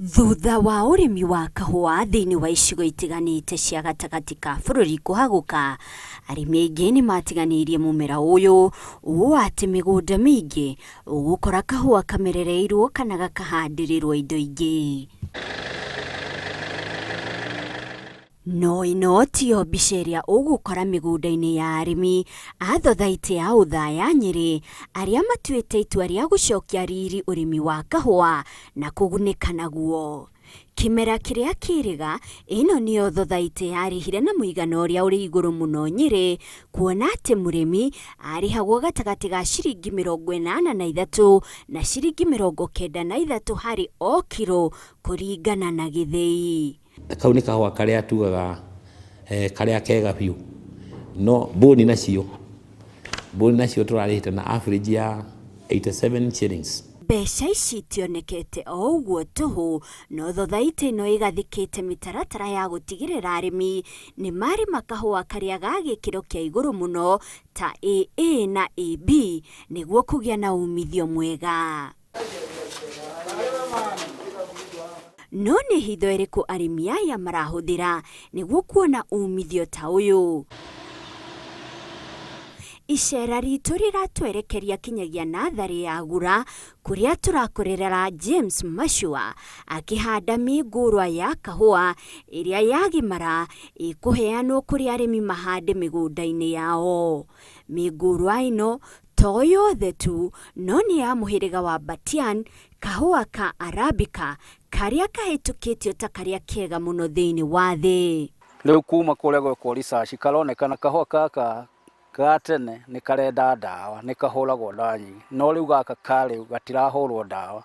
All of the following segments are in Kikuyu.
Thutha wa ũrĩmi wa kahũa thĩinĩ wa icigo itiganĩte cia gatagatĩ ka bũrũri kũhagũka, arĩmi aingĩ nĩ matiganĩirie mũmera ũyũ ũũ atĩ mĩgũnda mĩingĩ ũgũkora kahũa kamerereirwo kana gakahandĩrĩrwo indo ingĩ. No ĩno tiyo mbica ĩrĩa ũgũkora mĩgũnda-inĩ ya arĩmi a thothaitĩ ya Othaya Nyĩrĩ arĩa matuĩte itua rĩa gũcokia riri ũrĩmi wa kahũa na kũgunĩka naguo. Kĩmera kĩrĩa kĩrĩga, ĩno nĩyo thothaitĩ yarĩhire na mũigana ũrĩa ũrĩ igũrũ mũno Nyĩrĩ, kuona atĩ mũrĩmi arĩhagwo gatagatĩ ga ciringi 83 na ciringi 93 harĩ o kiro kũringana na gĩthĩi. Kau nĩ kahũa karĩa tugaga karĩa kega biũ. No mbũni nacio, mbũni nacio tũrarĩhĩte na average ya 87 shillings. Mbeca ici itionekete o ũguo tũhũ, no thothaitĩ ĩno ĩgathĩkĩte mĩtaratara ya gũtigĩrĩra arĩmi nĩ marĩma kahũa karĩa ga gĩkĩro kĩa igũrũ mũno ta AA na AB nĩguo kũgĩa na umithio mwega. No nĩ hitho ĩrĩkũ arĩmi aya marahũthĩra nĩguo kuona umithio ta ũyũ? Icera ritũ rĩratwerekeria kinyagia natharĩ ya Gura kũrĩa tũrakorerera James Machua akĩhanda mĩngũrwa ya kahũa ĩrĩa yagimara ĩkũheanwo kũrĩ arĩmi mahande mĩgũnda-inĩ yao. Mĩngũrwa ĩno To yothe tu, no nĩ ya mũhĩrĩga wa Batian, kahũa ka Arabica karĩa kahĩtũkĩtio ta karĩa kega mũno thĩinĩ wa thĩ. Rĩu kuma kũrĩa gwekwo research karonekana kahũa gaka ga tene nĩ karenda ndawa, nĩ kahũragwo ndawa nyingĩ, no rĩu gaka ka rĩu gatirahũrwo ndawa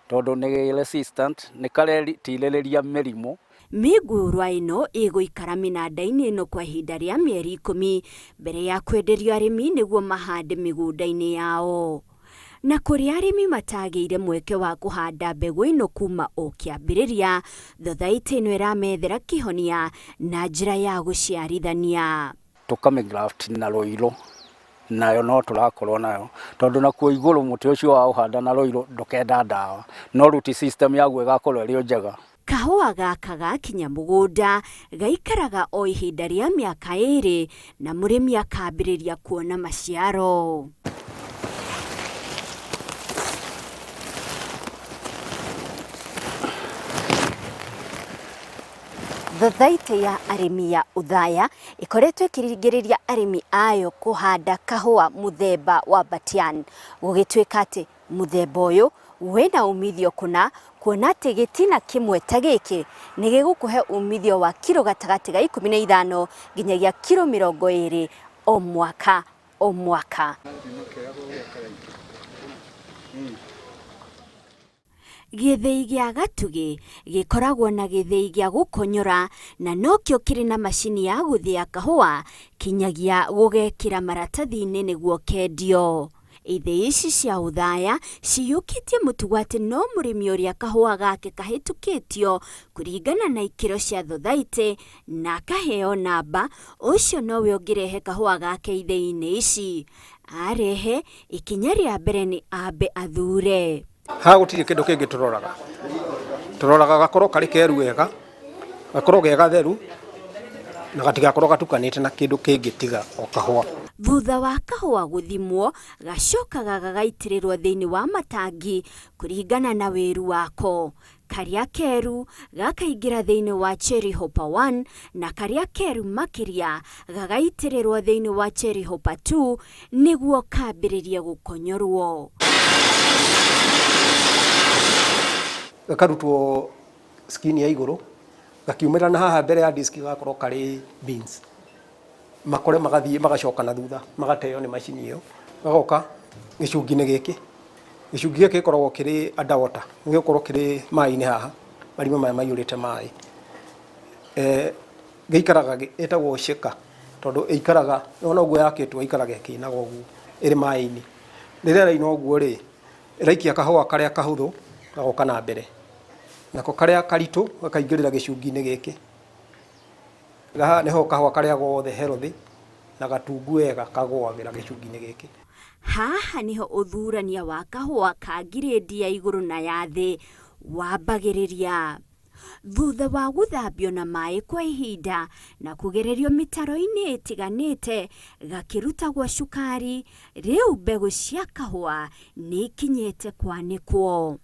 tondũ nĩ resistant, nĩ karetirĩrĩria mĩrimũ. Mĩngũrwa ĩno ĩgũikara mĩnanda-inĩ ĩno kwa ihinda rĩa mĩeri ikũmi mbere ya kwenderio arĩmi nĩguo mahande mĩgũnda-inĩ yao. Na kũrĩa arĩmi matagĩire mweke wa kũhanda mbegũ ĩno kuma o kĩambĩrĩria, thothaitĩ ĩno ĩramethera kĩhonia na njĩra ya gũciarithania. Tũkamĩ graft na rũirũ nayo no tũrakorwo nayo tondũ nakuo igũrũ mũtĩ ũcio waũhanda na rũirũ ndũkenda ndawa no root system yaguo ĩgakorwo ĩrĩ o njega. Kahũa gaka gakinya mũgũnda gaikaraga o ihinda rĩa mĩaka ĩrĩ na mũrĩmi akambĩrĩria kuona maciaro. Thothaitĩ ya arĩmi ya Othaya ĩkoretwo ĩkĩringĩrĩria arĩmi ayo kũhanda kahũa mũthemba wa Batian, gũgĩtuĩka atĩ mũthemba ũyũ wĩna umithio kũna, kuona atĩ gĩtina kĩmwe ta gĩkĩ nĩ gĩgũkũhe umithio wa kiro gatagatĩ ga 15 nginyagia kiro 20 o mwaka o mwaka. Gĩthĩi gĩa Gatugĩ gĩkoragwo na gĩthĩi gĩa gũkonyora na nokĩo kĩrĩ na macini ya gũthĩa kahũa kinyagia gũgekĩra maratathi-inĩ nĩguo kendio. Ithĩi ici cia Othaya ciyũkĩtie mũtugo atĩ no mũrĩmi ũrĩa kahũa gake kahĩtũkĩtio kũringana na ikĩro cia thothaitĩ na akaheo namba, ũcio nowe ũngĩrehe kahũa gake ithĩi-inĩ ici. Arehe, ikinya rĩa mbere nĩ ambe athure. Haha gũtirĩ kĩndũ kĩngĩ tũroraga, tũroraga gakorwo karĩ keru wega, gakorwo ge gatheru na gatigakorwo gatukanĩte na kĩndũ kĩngĩ tiga o kahũa. Thutha wa kahũa gũthimwo, gacokaga gagaitĩrĩrwo thĩinĩ wa matangi kũringana na wĩru wako. Karĩa keru gakaingĩra thĩinĩ wa Cherry Hopper 1 na karĩa keru makĩria gagaitĩrĩrwo thĩinĩ wa Cherry Hopper 2 nĩguo kambĩrĩrie gũkonyorwo. Gakarutwo skin ya igũrũ, gakiumĩra na haha mbere ya disk gagakorwo karĩ beans. Makore magathiĩ magacoka na thutha magateo nĩ macini ĩyo, magoka gĩcungi-inĩ gĩkĩ. Gĩcungi gĩkĩ gĩkoragwo kĩrĩ under water, nĩ gĩgũkorwo kĩrĩ maĩ-inĩ haha, marima maya maiyũrĩte maĩ. Gĩikaraga, ĩtagwo shaker tondũ ĩikaraga, wona ũguo yakĩtwo ĩikaraga ĩkĩinaga ũguo ĩrĩ maĩ-inĩ. Rĩrĩa ĩraina ũguo rĩ, ĩraikia kahũa karĩa kahũthũ gagoka na mbere, nako karĩa karitũ gakaingĩrĩra gĩcungi-inĩ gĩkĩ. Haha nĩho kahũa karĩa gothe healthy na gatungu wega kagũagĩra gĩcungi-inĩ gĩkĩ. Haha nĩho ũthurania wa kahũa ka ngirĩndi ya igũrũ na ya thĩ wambagĩrĩria. Thutha wa gũthambio na maĩ kwa ihinda na kũgererio mĩtaro-inĩ ĩtiganĩte gakĩrutagwo cukari, rĩu mbegũ cia kahũa nĩ ikinyĩte kwanĩkwo.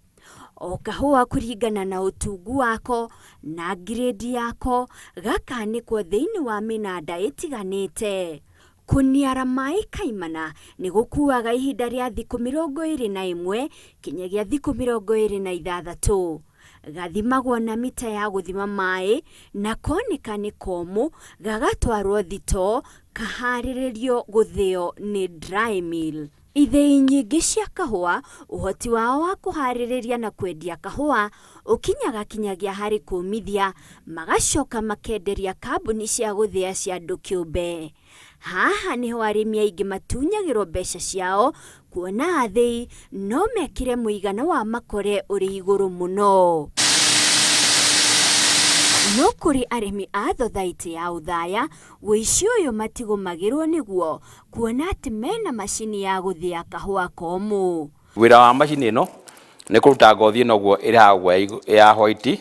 O kahũa kũringana na ũtungu wako na ngirĩndi yako gakanĩkwo thĩinĩ wa mĩnanda ĩtiganĩte. Kũniara maĩ kaimana nĩ gũkuaga ihinda rĩa thikũ 21 kinyagia thikũ 26. Gathimagwo na mita ya gũthima maĩ na koneka nĩ komũ gagatwarwo thitoo kaharĩrĩrio gũthĩo nĩ dry mill. Ithĩi nyingĩ cia kahũa, ũhoti wao wa kũharĩrĩria na kwendia kahũa ũkinyaga kinyagia harĩ kũmithia, magacoka makenderia kambuni cia gũthĩa cia andũ kĩũmbe. Haha niho arĩmi aingĩ matunyagĩrwo mbeca ciao kuona athĩi no mekĩre mũigana wa makore ũrĩ igũrũ mũno. No kũrĩ arĩmi a thothaitĩ ya Othaya, ũici ũyũ matigũmagĩrwo nĩguo kuona atĩ mena macini ya gũthĩa kahũa komũ. Wĩra wa macini ĩno nĩ kũruta ngothi ĩno ũguo ĩrĩ haha ũguo ya white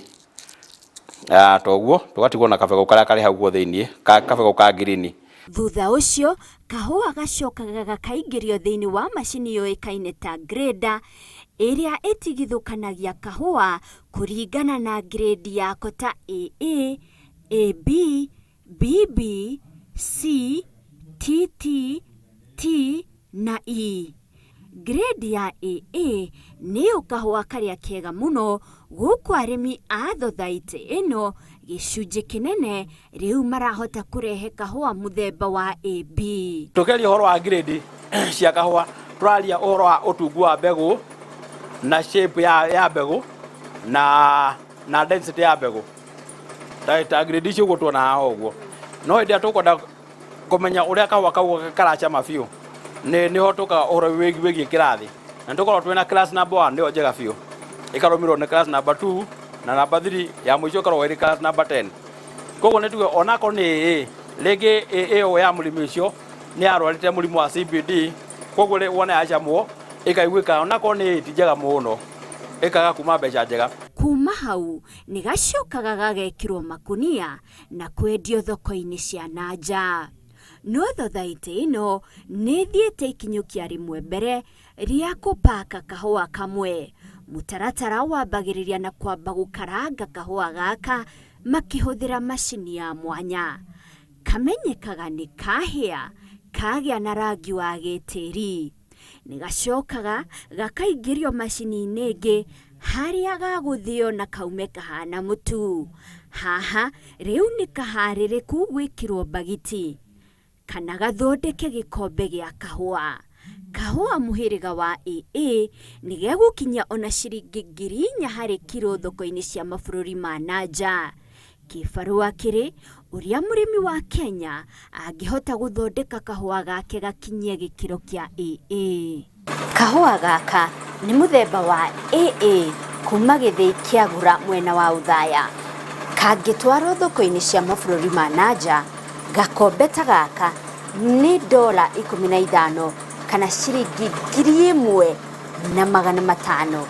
toguo tũgatigwo na kabegũ karĩa karĩ hau ũguo thĩiniĩ, kabegũ ka ngirini. Thutha ũcio kahũa gacokaga gakaingĩrio thĩinĩ wa macini yũĩkaine ta grader ĩrĩa ĩtigithũkanagia kahũa kũringana na grade yako ta AA, AB, BB, C, TT, T na E. Grade ya AA nĩyo kahũa karĩa kega mũno gũkũ arĩmi a thothaitĩ ĩno gĩcunjĩ kĩnene rĩu marahota kũrehe kahũa mũthemba wa AB. Tũkĩaria ũhoro wa grade cia kahũa tũraria ũhoro wa ũtungu wa mbegũ na shape ya mbegũ na density ya mbegũ ta grade icio ũguo tuona haha ũguo. No hĩndĩ ĩrĩa tũkwenda kũmenya ũrĩa kahũa kau karacama biũ nĩho tũkaga ũhoro wĩgiĩ kĩrathi, na tũkorwo twĩna class number 1 nĩyo njega biũ, ĩkarũmĩrĩrwo nĩ class number 2 na number 3 ya mũico ĩkoragwo ĩrĩ class number 10. Koguo nĩ tuge onakorwo nĩ AA, rĩngĩ ĩyo ya mũrĩmi ũcio nĩ yarwarĩte mũrimũ wa CBD, koguo wona yacamwo ĩkaiguĩka onakorwo nĩ ti njega mũno ĩkaga kuma mbeca njega. Kuma hau nĩ gacokaga gagekĩrwo makunia na kwendio thoko-inĩ cia na nja. No thothaitĩ ĩno nĩ ĩthiĩte ikinyũkia rĩmwe mbere rĩa kũpaka kahũa kamwe. Mũtaratara wambagĩrĩria na kwamba gũkaranga kahũa gaka makĩhũthĩra macini ya mwanya. Kamenyekaga nĩ kahĩa kagĩa na rangi wa gĩtĩri. Nĩ gacokaga gakaingĩrio macini-inĩ ĩngĩ harĩa gagũthĩo na kaume kahana mũtu. Haha rĩu nĩ kaharĩrĩku gwĩkĩrwo mbagiti kana gathondeke gĩkombe gĩa kahũa. Kahũa mũhĩrĩga wa AA nĩ gegũkinyia ona ciringi 4,000 harĩ kiro thoko-inĩ cia mabũrũri ma na nja. Kĩbarũa kĩrĩ ũrĩa mũrĩmi wa Kenya angĩhota gũthondeka kahũa gake gakinyie gĩkĩro kĩa AA. Kahũa gaka nĩ mũthemba wa AA kuma gĩthĩi kĩa Gura mwena wa Othaya. Kangĩtwarwo thoko-inĩ cia mabũrũri ma na nja, gakombe ta gaka nĩ $15 kana ciringi 1,500.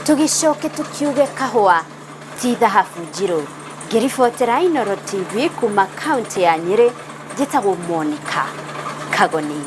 Tũgĩcoke tũkiuge kahũa ti thahabu njirũ. Ngĩribotera Inooro TV kuma kaunti ya Nyĩrĩ, njĩtagwo Monica Kagoni.